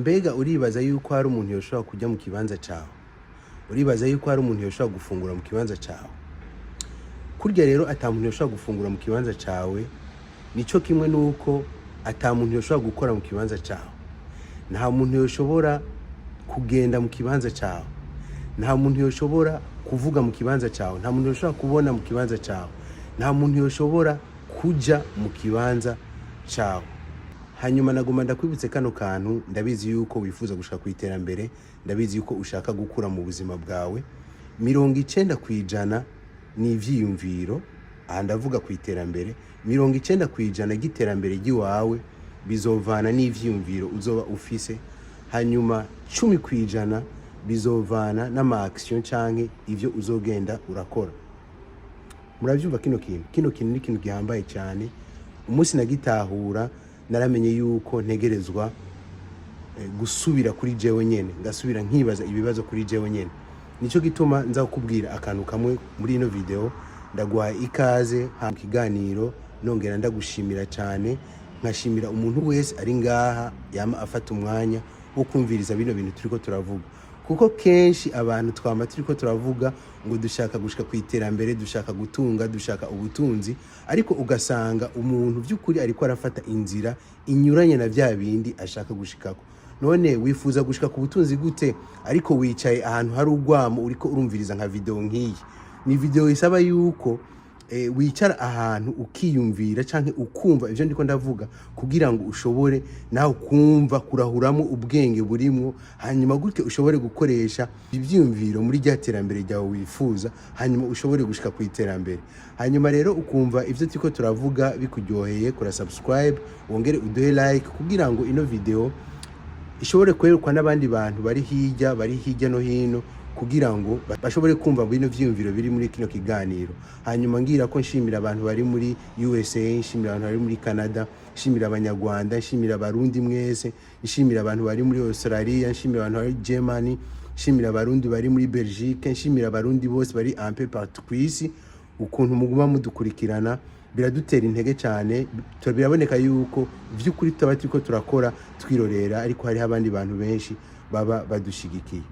Mbega uribaza yuko hari umuntu yoshobora kujya mu kibanza cawe? Uribaza yuko hari umuntu yoshobora gufungura mu kibanza cawe? Kurya rero ata muntu yoshobora gufungura mu kibanza cawe, nico kimwe nuko ata muntu yoshobora gukora mu kibanza cawe. Nta muntu yoshobora kugenda mu kibanza cawe. Nta muntu yoshobora kuvuga mu kibanza cawe. Nta muntu yoshobora kubona mu kibanza cawe. Nta muntu yoshobora kuja mu kibanza cawe. Hanyuma naguma ndakwibutse kano kantu. Ndabizi yuko wifuza gushaka ku iterambere, ndabizi yuko ushaka gukura mu buzima bwawe. 90% ni ivyiyumviro. Aha ndavuga ku iterambere. 90% ry'iterambere ry'iwawe bizovana n'ivyiyumviro uzoba ufise, hanyuma 10% bizovana n'ama action canke ivyo uzogenda urakora. Muravyumva kino kintu? Kino kintu ni ikintu gihambaye cyane. Umunsi nagitahura, naramenye yuko ntegerezwa gusubira kuri jewe nyene, ngasubira nkibaza ibibazo kuri jewe nyene. Nico gituma nza kukubwira akantu kamwe muri ino video. Ndaguhaye ikaze mu kiganiro, nongera ndagushimira cyane, nkashimira umuntu wese ari ngaha yama afata umwanya wo kumviriza bino bintu turiko turavuga, kuko kenshi abantu twama turiko turavuga ngo dushaka gushika ku iterambere, dushaka gutunga, dushaka ubutunzi, ariko ugasanga umuntu by'ukuri ariko arafata inzira inyuranye na bya bindi ashaka gushikako. None wifuza gushika ku butunzi gute ariko wicaye ahantu hari urwamo, uriko urumviriza nka video nk'iyi? Ni video isaba yuko wicara ahantu ukiyumvira canke ukumva ivyo ndiko ndavuga, kugira ngo ushobore nawe kumva kurahuramo ubwenge burimwo, hanyuma gutyo ushobore gukoresha ivyiyumviro muri rya terambere ryawe wifuza, hanyuma ushobore gushika ku iterambere. Hanyuma rero ukumva ivyo turiko turavuga bikuryoheye, kora subscribe, wongere uduhe like, kugira ngo ino video ishobore kwerekwa n'abandi bantu bari hirya no hino, kugira ngo bashobore kumva bino vyiyumviro biri muri kino kiganiro. Hanyuma ngira ko nshimira abantu bari muri USA, nshimira abantu bari muri Canada, nshimira Abanyarwanda, nshimira Abarundi mwese, nshimira abantu bari muri Australia, nshimira abantu bari Germany, nshimira Abarundi bari muri Belgique, nshimira Abarundi bose bari un peu partout ku isi. Ukuntu muguma mudukurikirana biradutera intege cyane. Biraboneka yuko vy'ukuri tutaba turiko turakora twirorera, ariko hariho abandi bantu benshi baba badushigikiye.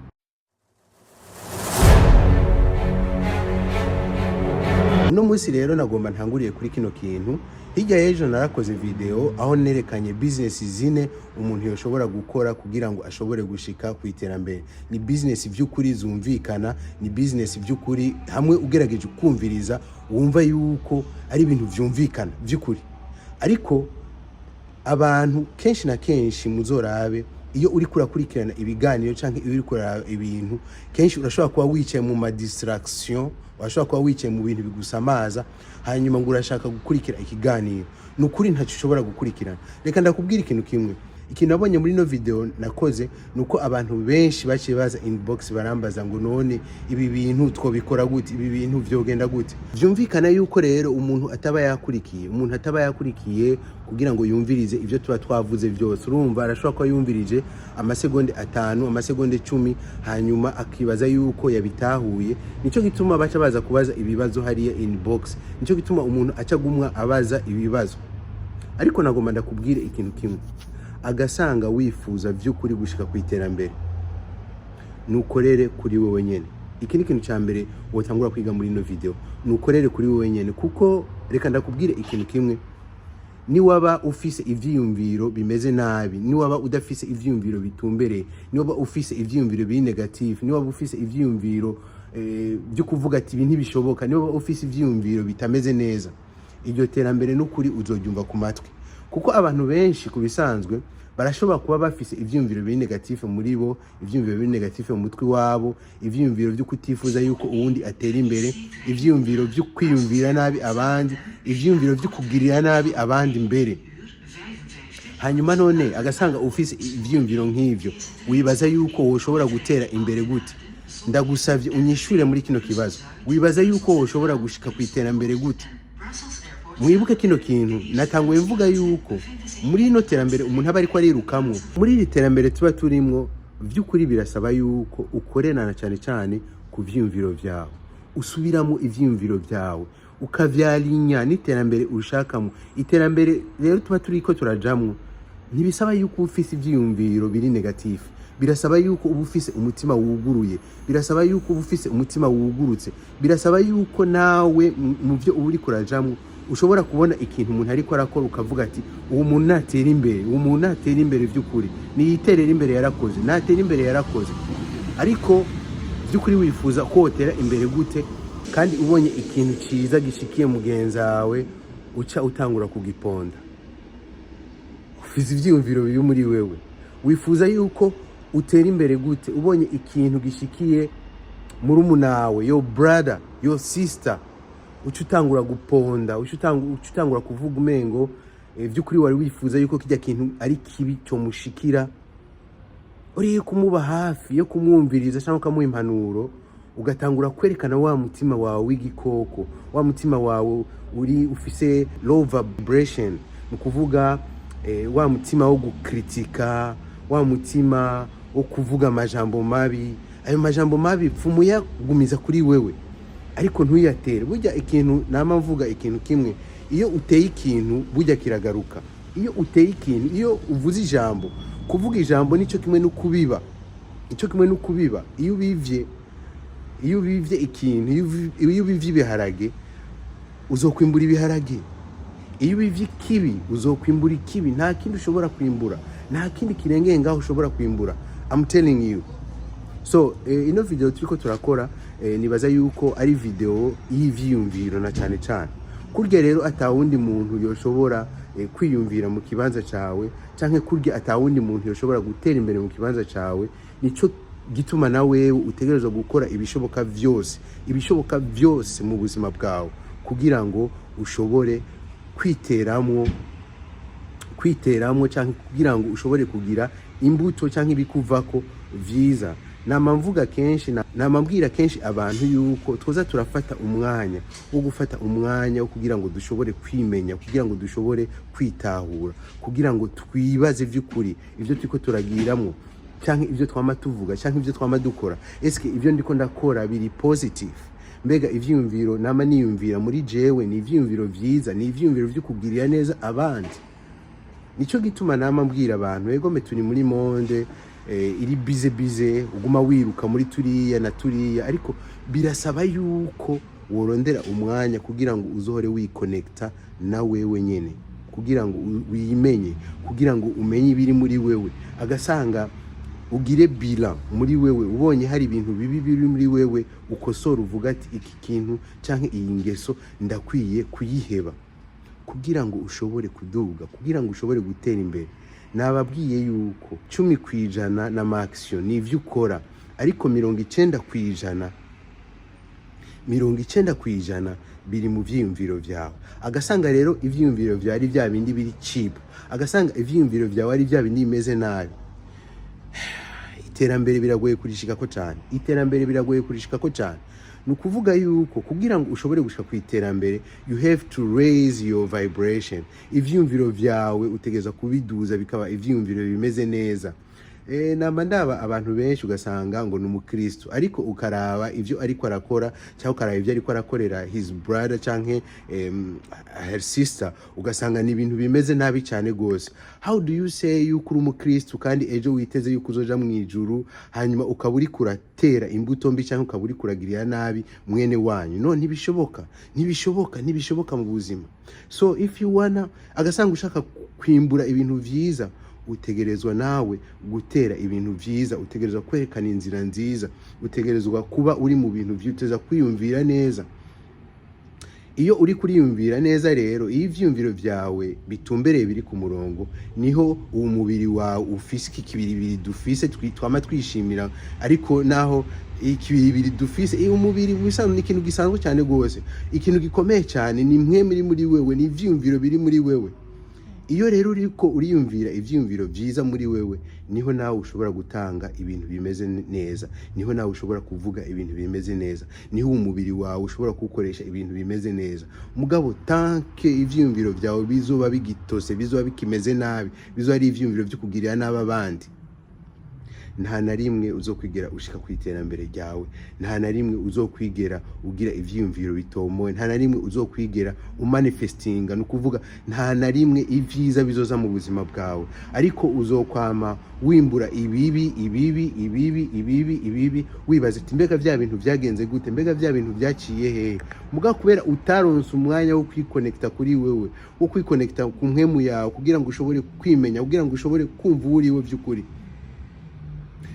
Uno munsi rero nagomba ntanguriye kuri kino kintu. Hirya y'ejo narakoze video aho nerekanye business zine umuntu yoshobora gukora kugira ngo ashobore gushika ku iterambere. Ni business vy'ukuri zumvikana, ni business vy'ukuri hamwe ugerageje kumviriza wumva yuko ari ibintu vyumvikana vy'ukuri. Ariko abantu kenshi na kenshi, muzorabe, iyo uriko urakurikirana ibiganiro canke iyo uriko uraraba ibintu, kenshi urashobora kuba wicaye mu ma distraction, urashobora kuba wicaye mu bintu bigusamaza, hanyuma ngo urashaka gukurikira ikiganiro. Ni ukuri ntacyo ushobora gukurikirana. Reka ndakubwira ikintu kimwe. Ikintu nabonye muri ino video nakoze ni uko abantu benshi baciye baza inbox barambaza ngo: "None ibi bintu twobikora gute? Ibi bintu vyogenda gute?" Vyumvikana yuko rero umuntu ataba yakurikiye kugira ngo yumvirize ivyo tuba twavuze vyose. Urumva, arashobora kuba yumvirije amasegonde 5, amasegonde 10, hanyuma akibaza yuko yabitahuye. Nico gituma baca baza kubaza ibibazo hariya inbox, nico gituma umuntu aca agumwa abaza ibibazo. Ariko nagomba ndakubwire ikintu kimwe. Agasanga wifuza vy'ukuri gushika ku iterambere, nukorere kuri wowe nyene. Iki ni ikintu cya mbere wotangura kwiga muri ino video: nukorere kuri wowe nyene. Kuko reka ndakubwire ikintu kimwe: niwaba ufise ivyiyumviro bimeze nabi, niwaba udafise ivyiyumviro bitumbereye, niwaba ufise ivyiyumviro biri négatif, niwaba ufise ivyiyumviro byo kuvuga ati ibi ntibishoboka, niwaba ufise ivyiyumviro bitameze neza, iryo terambere n'ukuri uzoryumva ku matwi. Kuko abantu benshi ku bisanzwe barashobora kuba bafise ivyiyumviro biri négatif muri bo, ivyiyumviro biri négatif mu mutwe wabo, ivyiyumviro vyo kutifuza yuko uwundi atera imbere, ivyiyumviro vyo kwiyumvira nabi abandi, ivyiyumviro vyo kugirira nabi abandi mbere. Hanyuma none agasanga ufise ivyiyumviro nk'ivyo, wibaza yuko woshobora gutera imbere gute? Ndagusavye unyishure muri kino kibazo: wibaza yuko woshobora gushika ku iterambere gute? Mwibuke kino kintu natanguye mvuga, yuko muri rino terambere umuntu aba ariko arirukamwo, muri iri terambere tuba turimwo, vy'ukuri birasaba yuko ukorerana cyane cyane ku vyiyumviro vyawe, usubiramo ivyiyumviro vyawe, ukavyalinya n'iterambere ushakamo. Iterambere rero tuba turiko turajamwo Ntibisaba yuko uba ufise ivyiyumviro biri négatif, birasaba yuko uba ufise umutima wuguruye, birasaba yuko uba ufise umutima wugurutse, birasaba yuko nawe mu byo uba uriko urajamwo ushobora kubona ikintu umuntu ariko arakora ukavuga ati: "Uwo muntu natera imbere, uwo muntu natera imbere, by'ukuri niyiterera imbere, yarakoze, natera imbere, yarakoze." Ariko by'ukuri wifuza ko wotera imbere gute kandi ubonye ikintu cyiza gishikiye mugenzi wawe uca utangura kugiponda, ufise ivyiyumviro bibi muri wewe? Wifuza yuko utera imbere gute ubonye ikintu gishikiye murumunawe, your brother, your sister, uca utangura guponda, uca utangura kuvuga umengo vy'ukuri wari wifuza yuko kijya kintu ari kibi cyomushikira, uriye kumuba hafi yo kumwumviriza cyangwa ukamuha impanuro, ugatangura kwerekana wa mutima wawe w'igikoko, wa mutima wawe uri ufise low vibration, ni ukuvuga wa mutima wo gukritika, wa mutima wo kuvuga amajambo mabi. Ayo majambo mabi pfuma uyagumiza kuri wewe, ariko ntuyatere. Burya ikintu nama mvuga ikintu kimwe: iyo uteye ikintu, burya kiragaruka. Iyo uteye ikintu, iyo uvuze ijambo, kuvuga ijambo nicyo kimwe no kubiba, nicyo kimwe no kubiba. Iyo ubivye ikintu, iyo ubivye ibiharage, uzokwimbura ibiharage. Iyo ubivye ikibi, uzokwimbura ikibi. Nta kindi ushobora kwimbura, nta kindi kirengeye ngaho ushobora kwimbura. I'm telling you. So ino video turiko turakora, nibaza yuko ari video y'ivyiyumviro, na cyane cyane kurya rero atawundi muntu yoshobora kwiyumvira mu kibanza cawe, canke kurya atawundi muntu yoshobora gutera imbere mu kibanza cawe, nico gituma na wewe utegerezwa gukora ibishoboka vyose, ibishoboka vyose mu buzima bwawe kugira ngo ushobore kwiteramwo canke kugira ngo ushobore kugira imbuto canke ibikuvako vyiza. Nama mvuga kenshi, nama mbwira kenshi abantu yuko twoza turafata umwanya wo gufata umwanya wo kugira ngo dushobore kwimenya, kugira ngo dushobore kwitahura, kugira ngo twibaze vy'ukuri ivyo turiko turagiramwo canke ivyo twama tuvuga canke ivyo twama dukora. Eske ivyo ndiko ndakora biri positive? Mbega ivyiyumviro nama niyumvira muri jewe ni ivyiyumviro vyiza, ni ivyiyumviro vyo kugirira neza abandi? Nico gituma nama mbwira abantu: egome turi muri monde iri busy busy, uguma wiruka muri turiya na turiya, ariko birasaba yuko worondera umwanya kugira ngo uzohore wikonekta na wewe nyene, kugira ngo wimenye, kugira ngo umenye ibiri muri wewe, agasanga ugire bilan muri wewe. Ubonye hari ibintu bibi biri muri wewe, ukosora, uvuga ati: "Iki kintu canke iyi ngeso ndakwiye kuyiheba," kugira ngo ushobore kuduga, kugira ngo ushobore gutera imbere. Nababwiye yuko 10% na ma action ni ivyo ukora, ariko 90%, 90% biri mu vyiyumviro vyawe. Agasanga rero ivyiyumviro vyawe ari vya bindi biri cheap, agasanga ivyiyumviro vyawe ari vya bindi bimeze nabi, iterambere biragoye kurishikako cyane, iterambere biragoye kurishikako cyane. Ni ukuvuga yuko kugira ngo ushobore gushika ku iterambere, you have to raise your vibration. Ivyiyumviro vyawe utegereza kubiduza bikaba ivyiyumviro bimeze neza. Namba ndaba abantu benshi ugasanga ngo ni umukristo, ariko ukaraba ivyo ariko arakora cyangwa ukaraba ivyo ariko arakorera his brother canke her sister, ugasanga ni ibintu bimeze nabi cyane gose. How do you say yuko uri umukristo kandi ejo witeze yuko uzoja mu ijuru, hanyuma ukaba uriko uratera imbuto mbi cyangwa ukaba uriko uragirira nabi mwene wanyu? No, ntibishoboka, ntibishoboka, ntibishoboka mu buzima. So if you wanna, agasanga ushaka kwimbura ibintu vyiza, utegerezwa nawe gutera ibintu vyiza, utegerezwa kwerekana inzira nziza, utegerezwa kuba uri mu bintu vyiza, utegerezwa kwiyumvira neza. Iyo uri kuriyumvira neza rero, iyo ivyiyumviro vyawe bitumbereye, biri ku murongo, niho uwo mubiri wawe ufise iki kibiribiri dufise twama twishimira. Ariko naho ikibiribiri dufise, iyo umubiri bisanzwe ni ikintu gisanzwe cyane gose. Ikintu gikomeye cyane ni mwe muri wewe, ni ivyiyumviro biri muri wewe. Iyo rero uriko uriyumvira ivyiyumviro vyiza muri wewe, niho nawe ushobora gutanga ibintu bimeze neza, niho nawe ushobora kuvuga ibintu bimeze neza, niho umubiri wawe ushobora kuwukoresha ibintu bimeze neza. Mugabo tant que ivyiyumviro vyawe bizoba bigitose, bizoba bikimeze nabi, bizoba ari ivyiyumviro vyo kugirira nabi abandi. Nta na rimwe uzokwigera ushika ku iterambere ryawe, nta na rimwe uzokwigera ugira ivyiyumviro bitomoye, nta na rimwe uzokwigera umanifestinga. Ni ukuvuga nta na rimwe ivyiza bizoza mu buzima bwawe, ariko uzokwama wimbura ibibi, ibibi, ibibi, ibibi, ibibi, wibaza ati: "Mbega vya bintu vyagenze gute? Mbega vya bintu vyaciye hehe?" Muga kubera utaronse umwanya wo kwikonekta kuri wewe, wo kwikonekta ku mpwemu yawe, kugira ngo ushobore kwimenya, kugira ngo ushobore kumva uwo uriwe vy'ukuri,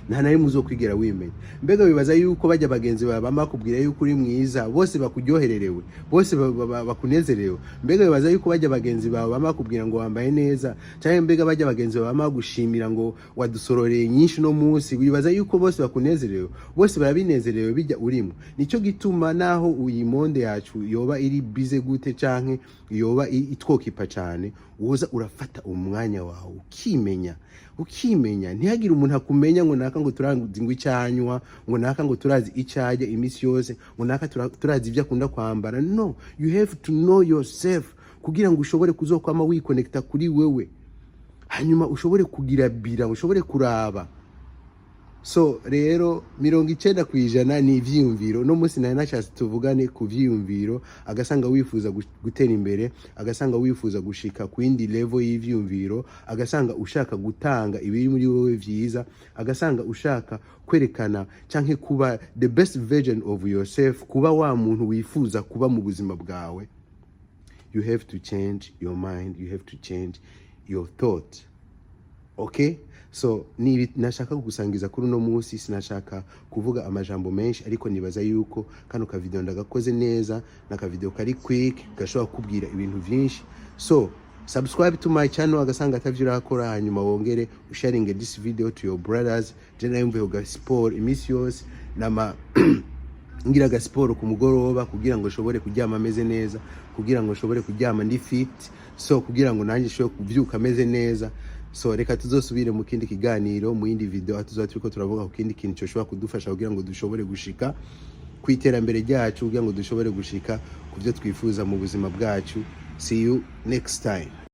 nta na rimwe uzokwigera wimenya. Mbega wibaza yuko bajya bagenzi bawe bama bakubwira yuko uri mwiza, bose bakuryohererewe, bose bakunezerewe? Mbega wibaza yuko bajya bagenzi bawe bama bakubwira ngo wambaye neza, cyangwa mbega bajya bagenzi bawe bama bagushimira ngo wadusororeye nyinshi no munsi, wibaza yuko bose bakunezerewe, bose barabinezerewe bijya urimo? Nicyo gituma naho iyi monde yacu yoba iri busy gute, canke yoba itwokipa cane, woza urafata umwanya wawe ukimenya, ukimenya. Ntihagire umuntu akumenya ngo naka ngo turazi ngo icyanywa, ngo naka ngo turazi icyajya iminsi yose, ngo naka turazi ibyo akunda kwambara. No, you have to know yourself kugira ngo ushobore kuzokwama wikonekta kuri wewe, hanyuma ushobore kugira bira, ushobore kuraba. So rero 90% ni ivyiyumviro. Uno munsi nari nashatse tuvugane ku vyiyumviro. Agasanga wifuza gutera imbere, agasanga wifuza gushika ku yindi level y'ivyiyumviro, agasanga ushaka gutanga ibiri muri wowe vyiza, agasanga ushaka kwerekana canke kuba the best version of yourself, kuba wa muntu wifuza kuba mu buzima bwawe, you have to change your mind, you have to change your thought. Okay, so ni nashaka kugusangiza kuri uno munsi. Sinashaka kuvuga amajambo menshi, ariko nibaza yuko kano ka video ndagakoze neza, na video kari quick gashobora kukubwira ibintu vyinshi. So subscribe to my channel agasanga atavyo urakora, hanyuma wongere usharinge this video to your brothers. Je nayo mvuye ga sport iminsi yose, nama ngira aga siporo ku mugoroba kugira ngo nshobore kuryama ameze neza, kugira ngo nshobore kuryama ndi fit, so kugira ngo nanjye nshobore kubyuka ameze neza. So reka tuzosubire mu kindi kiganiro, mu yindi video, aho tuzaba turiko turavuga ku kindi kintu cyoshobora kudufasha kugira ngo dushobore gushika ku iterambere ryacu, kugira ngo dushobore gushika ku byo twifuza mu buzima bwacu. See you next time.